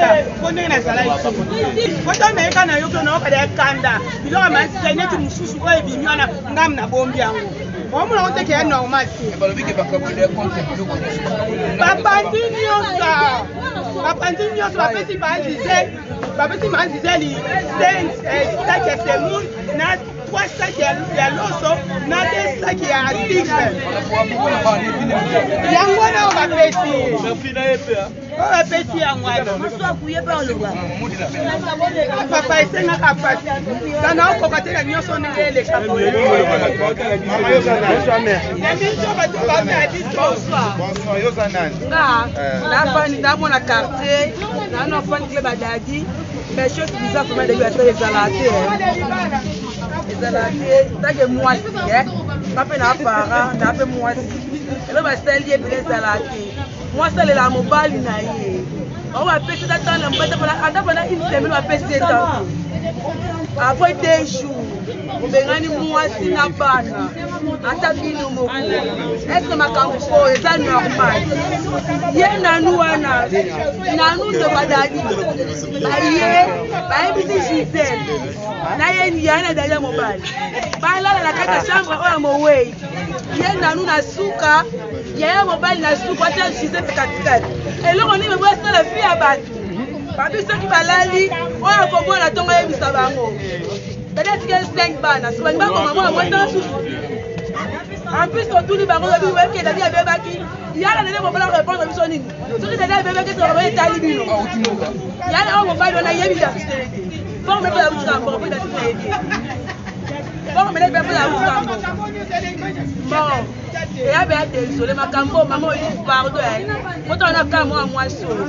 Kanda mpo ndenge nazalaki po ntango nayeka nayoki nayoka ya kanda biloko ya masisa neti mosusu oyo ebimi wana ngam nabombi yango omona ngo teke ya normal te. Bapanzi nyonso, bapanzi nyonso, bapesi bazizel, bapesi mazizeli 5 sac ya semoule na 3 sac ya loso na 2 sac ya sucre. Yango wana oyo bapesi, oyo bapesi yango wana. Papa, esengaka pasi kana okoka te na nyonso ndenge eleka boye na biso bato bamea biso. Bonsoir, yoza nani? Nga nafandi, namona quartier nano fan club adadi, mais chose bizarre vraiment, depuis asala ezala te, ezala te. Take mwasi nga mpe na parent na mpe mwasi elo basali ye pene ezala te. Mwasi alelaka mobali na ye, bango bapesi ata na mobali ata pendant une semaine, bapesi ye tango après 2 jours obengani mwasi na bana. Ata bino moko, est-ce makambo oyo eza normal? Ye nanu wana nanu ndeko adali baye bayebisi Gisele na ye ya na dali ya mobali balala na kati ya chambre oyo ya mowei. Ye nanu na suka, yaya mobali na suka atia Gisele mpe katikati. Eloko nini bosala fi ya bato babi? Soki balali oyo akomona ntongo ayebisa bango dadi atikali 5 bana, so balingi bakoma mwana mwasi na susu. En plus totuni bango, babi bayebike dadi abebaki yala nene mobali arépondre biso nini? Soki dadi abebaki, soki etali bino yala oyo mobali wana yebi identité te, forme mpe autika mboka mpo identité na ye te, forme mpe mpo autika mboka. Bon, eya beya désolé, makambo mama Olive, pardon, motala na ka mwa mwasi oyo,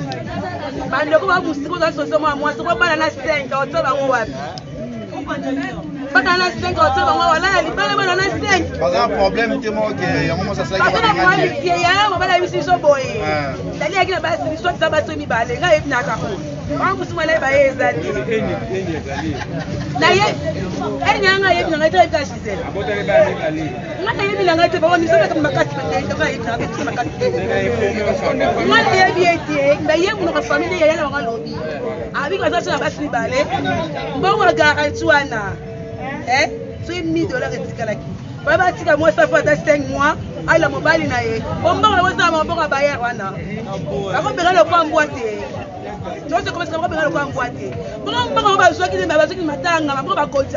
bandeko bamusika oza soso mwa mwasi po bana na 5 otia bango wapi? Bana na 5 otia bango walaya libala, bana na 5. Baza na problème te moko ke yango mosi asalaki? Baza na problème te. Yaya mobali ayebisi biso boye, dali yaki na basi biso eza basi mibale, ngai ayebi naka wana mosusu mwana yeba ye eza te na ye eni yanga ayebi na ngai te, ayebi ka Gisele, ngai nayebi na ngai te. Bango miso makambo makasi te, ayebi na ngai makasi te, ngai nayebi ye te. Me ye monoko famille yaya na bango alobi abiki baza so na basi mibale, mbongo ya garantie wana soki 1000 $ etikalaki, baye batika mwasi afo ata 5 mois ayela mobali na ye bombongo na bosala mabongo ya bayere wana bakobenga lokwa mbwa te. Tozokomesa bakobenga lokwa mbwa te. Bongo mbongo bazwaki, bazwaki matanga, mabongo bakonzi.